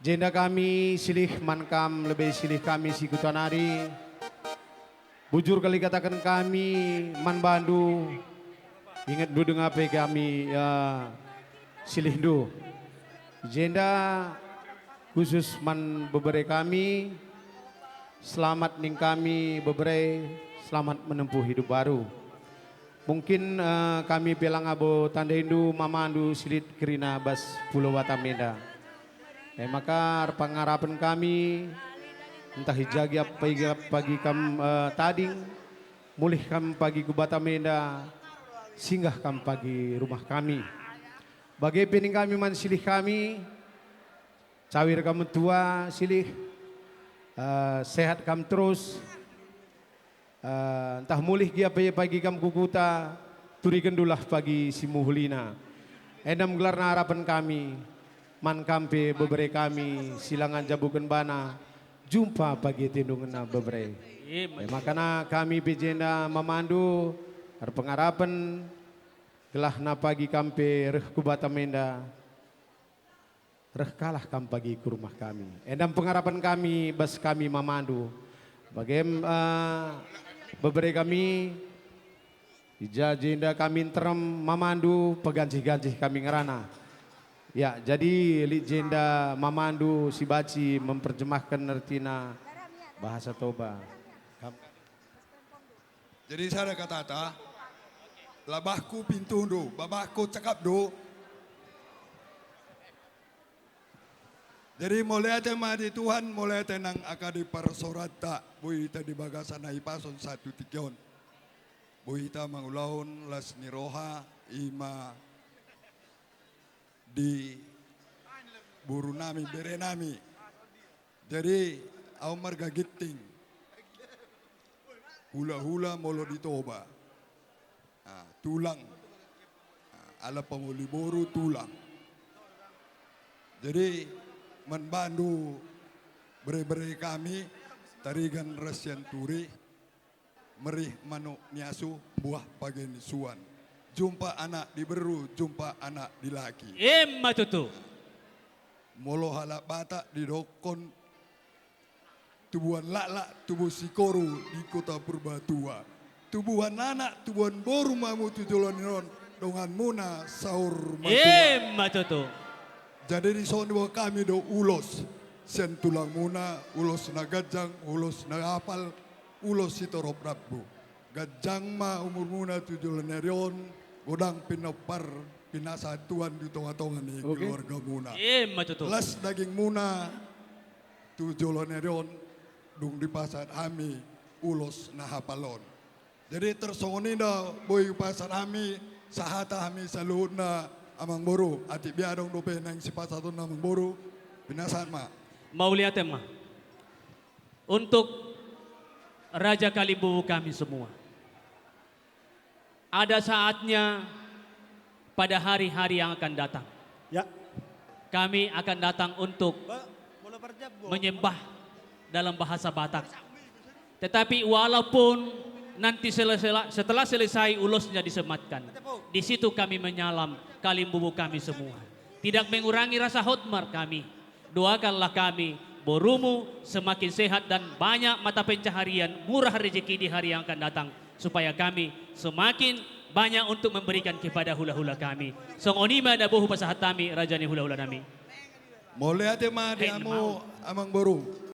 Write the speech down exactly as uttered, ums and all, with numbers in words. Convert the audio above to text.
Jenda kami silih man kam, lebe silih kami si kuta nari. Bujur kal ikataken kami man bandu, ingetndu denga pe kami, ya, silihndu. Jenda khusus man bebere kami, selamat ning kami bebere, selamat menempuh hidup baru. Mungkin, eh, kami pe langa bo tandaindu mamandu si lit kerina bas Pulau Batam enda. E maka erpengarapen kami, ntah i ja gia pagi, pagi kam, eh, tading, mulih kam pagi ku Batam enda, singgah kam pagi rumah kami. Bage pe ning kami man silih kami, cawir kam metua silih, eh, sehat kam terus, eh, ntah mulih gia pe pagi kam ku kuta, turikendulah pagi si muhulina. Enda me gelarna arapen kami, man kam pe bebere kami si langa njabuken bana, jumpa pagi atendu ngena bebere. E makana kami pe jenda mamandu erpengarapen, gelahna pagi kam pe reh ku Batam enda. Reh kalah kam pagi ku rumah kami. Enda me pengarapen kami bas kami mamandu. Bagem, eh, bebere kami, i ja jenda kami nterem mamandu, peganjih-ganjih kami ngerana. Ya, jadi lit jenda mamandu si banci memperjemahken ertina bahasa Toba. Kam- Jadi sada katata, labahku pintundu, babahku cakapndu. Jadi mole ate madi Tuhan, mole ate nang akadi persoranta, boi ita di bagasan ipason satu tiga on. Boi ita mangulaon las ni roha, ima di boru nami, bere nami. Jadi, au marga Ginting. Hula-hula molo di Toba. Ah, tulang. Ah, ala pemuli boru tulang. Jadi, man bandu bere-bere kami, Tarigan ras Sianturi. Merih manuk ni asu, buah page ni suan. Jumpa anak diberu, jumpa anak dilaki. Emma tutu. Molo halak Batak didokkon tubuhan laklak, tubuh sikoru di Kota Purbatua. Tubuhan anak, tubuhan boru mamu tu jolo ni ron, donganmuna saur matua. Emma tutu. Jadi disoni bo kami do ulos, sian tulangmuna, ulos na ganjang, ulos na apal, ulos si torop rabbu. Ganjang ma umurmuna tu jolo nari on, godang pinopar, pinasa Tuhan di tonga-tonga ni Oke. keluargamuna. Emma tutu. Las dagingmuna tu jolo nari on, dung dipasahat kami ulos na hapal on. Jadi tersongon enda boi pasahat kami, sahata kami saluhutna Amangboru, ate biadong dope nang sipasahatna Amangboru, pinasahat ma. Mauliate ma. Untuk Raja Kalimbubu kami semua. Ada saatnya pada hari-hari yang akan datang. Ya. Kami akan datang untuk Ba, mula perjab, bo. menyembah dalam bahasa Batak. Tetapi walaupun nanti sela-, sela-, setelah selesai ulosnya disematkan, di situ kami menyalam Kalimbubu kami semua. Tidak mengurangi rasa hormat kami. Doakanlah kami, borumu, semakin sehat dan banyak mata pencaharian, murah rezeki di hari yang akan datang, supaya kami semakin banyak untuk memberikan kepada hula-hula kami. Songon i ma dabuh pasahat kami, raja ni hula-hula nami. Mole ate ma di Hei, amu, mau. Amangboru.